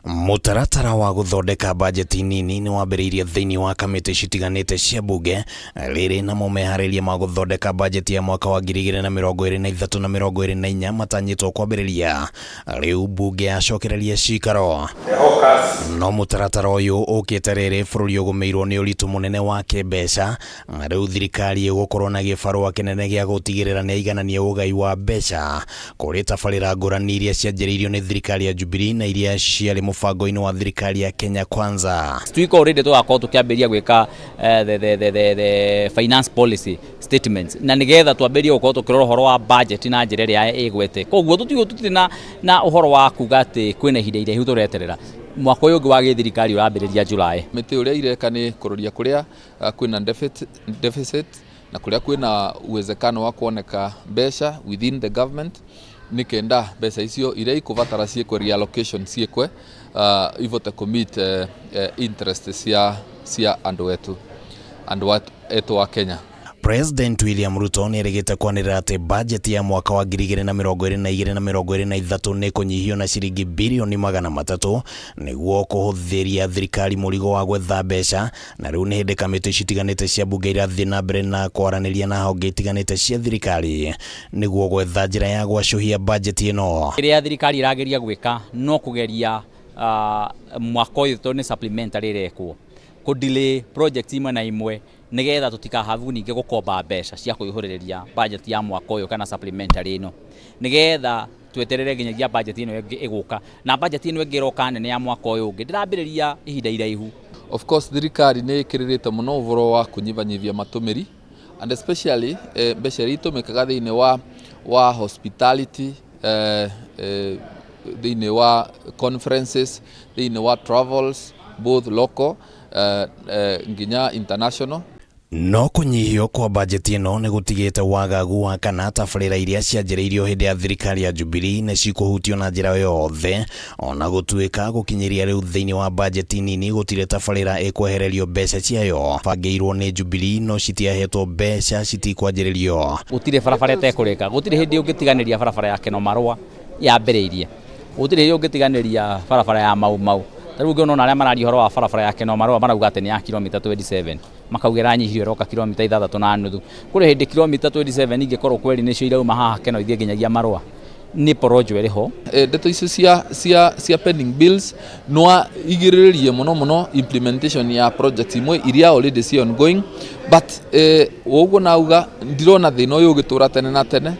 Mũtaratara wa gũthondeka bajeti nini nĩ wambĩrĩirie thĩinĩ wa kamĩtĩ citiganĩte cia mbunge, rĩrĩ namo meharĩria ma gũthondeka bajeti ya mwaka wa 2023 na 24 matanyĩtwo kwambĩrĩria rĩu mbunge yacokereria cikaro. No mũtaratara ũyũ ũkĩte rĩrĩ bũrũri ũgũmĩirwo nĩ ũritũ mũnene wa kĩmbeca, na rĩu thirikari ĩgũkorwo na gĩbarũa kĩnene gĩa gũtigĩrĩra nĩ aiganania ũgai wa mbeca kũrĩ tabarĩra ngũrani iria cianjĩrĩirio nĩ thirikari ya Jubilee na iria ciarĩ mũbango-inĩ wa thirikari ya Kenya Kwanza. Week already tũgakorwo tũkĩambĩrĩria gwĩka the finance policy statements, na nĩgetha twambĩrĩrie gũkorwo tũkĩrora ũhoro wa budget na njĩra ĩrĩa ĩgwete. Koguo tũtirĩ na ũhoro wa kuga atĩ kwĩna ihinda iraihu tũreterera. Mwaka ũyũ ũngĩ wa gĩthirikari ũrambĩrĩria July. Mĩtĩ ũrĩa ireka nĩ kũroria kũrĩa kwĩna deficit na kũrĩa kwĩna uwezekano wa kuoneka mbeca within the government, nĩ kenda mbeca icio iria ikũbatara ciĩkwe reallocation, ciĩkwe ivote kũ meet interest cia andũ etu a Kenya. President William Ruto nĩ erĩgĩte kwanĩrĩra atĩ bajeti ya mwaka wa 2022 na 23 nĩ kũnyihio na ciringi birioni 300 nĩguo kũhũthĩria thirikari mũrigo wa gwetha mbeca. Na rĩu nĩ hĩndĩ kamĩtĩ citiganĩte cia mbunge irathiĩ na mbere na kwaranĩria na honge itiganĩte cia thirikari nĩguo gwetha njĩra ya gwacũhia bajeti ĩno. Kĩrĩa thirikari ĩrageria gwĩka no kũgeria mwaka ũyũ, tondũ nĩ supplementary ĩrekwo, kũ delay project imwe na imwe nĩgetha tũtikahavu ningĩ gũkomba mbeca cia kũihũrĩrĩria budget ya mwaka ũyũ kana supplementary ĩno, nĩgetha tweterere nginyagia budget ĩno ĩngĩ ĩgũka. Na budget ĩno ĩngĩ ĩroka nene ya mwaka ũyũ ũngĩ ndĩrambĩrĩria ihinda iraihu. Of course, thirikari nĩ ĩkĩrĩrĩte mũno ũhoro wa kũnyihanyihia matũmĩri, and especially mbeca iria itũmĩkaga thĩinĩ wa hospitality, thĩinĩ wa conferences, thĩinĩ wa travels, both local nginya international. No kũnyihio kwa bajeti ĩno nĩ gũtigĩte wagagu wa kana tabarĩra iria cianjĩrĩirio hĩndĩ ya thirikari ya Jubilee nĩ cikũhutio na njĩra yothe, ona gũtuĩka gũkinyĩria rĩu thĩinĩ wa bajeti nini gũtirĩ tabarĩra ĩkwehererio mbeca ciayo bangĩirwo nĩ Jubilee, no citiahetwo mbeca citikwanjĩrĩrio. Gũtirĩ barabara ĩtekũrĩka. Gũtirĩ hĩndĩ ũngĩtiganĩria barabara ya Keno Marũa yambĩrĩirie. Gũtirĩ hĩndĩ ũngĩtiganĩria barabara ya Mau Mau. Ta rĩu ũngĩona arĩa mararia ũhoro wa barabara ya Keno Marũa marauga atĩ nĩ ya kilomita 27, makauga ĩranyihirio ĩroka kilomita 6.5. Kũrĩ hĩndĩ kilomita 27 ingĩkorwo kweri nĩcio irauma haha Keno ithiĩ nginyagia Marũa? Nĩ porojo ĩrĩ ho. Ndeto icio cia pending bills no igirĩrĩrie mũno mũno implementation ya projects imwe iria already ci ongoing, but ũguo nauga ndirona thĩna ũyũ ũgĩtũra tene na tene.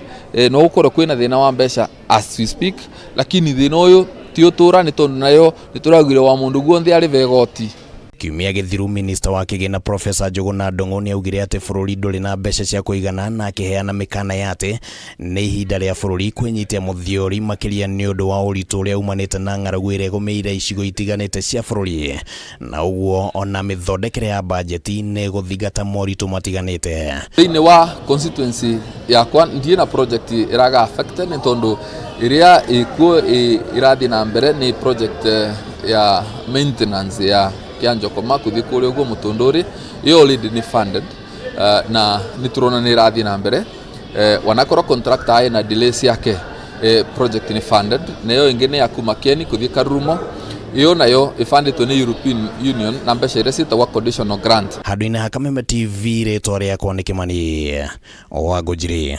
No gũkorwo kwĩna thĩna wa mbeca as we speak, lakini thĩna ũyũ ti ũtũra, nĩ tondũ nayo nĩ tũraugire wa mũndũ guothe arĩve goti. Kiumia gĩthiru, minista wa kĩgĩna Profesa Njũgũna Ndung'u nĩ augire atĩ bũrũri ndũrĩ na mbeca cia kũigana, na akĩheana mĩkana ya atĩ nĩ ihinda rĩa bũrũri kwĩnyitia mũthiori, makĩria nĩ ũndũ wa ũritũ ũrĩa umanĩte na ng'aragu ĩrĩa ĩgũmĩire icigo itiganĩte cia bũrũri, na ũguo ona mĩthondekere ya bajeti nĩ gũthingata moritũ matiganĩte. Thĩinĩ wa constituency yakwa ndirĩ na project ĩraga affected, nĩ tondũ ĩrĩa ĩkuo ĩrathiĩ na mbere nĩ project ya maintenance ya Kĩanjokoma kũthiĩ kũrĩa ũguo Mũtũndũrĩ. Ĩyo already nĩ funded na nĩ tũrona nĩ ĩrathiĩ na mbere, wanakorwo contractor ena delay ciake, project nĩ funded. Na ĩyo ĩngĩ nĩ ya kuma Kieni kũthiĩ Karurumo. Ĩyo nayo ĩbandĩtwo nĩ European Union na mbeca iria ciĩtagwo conditional grant. Handũ-inĩ ha Kameme TV, rĩtwa rĩakwa nĩ Kĩmani wa Ngũnjiri.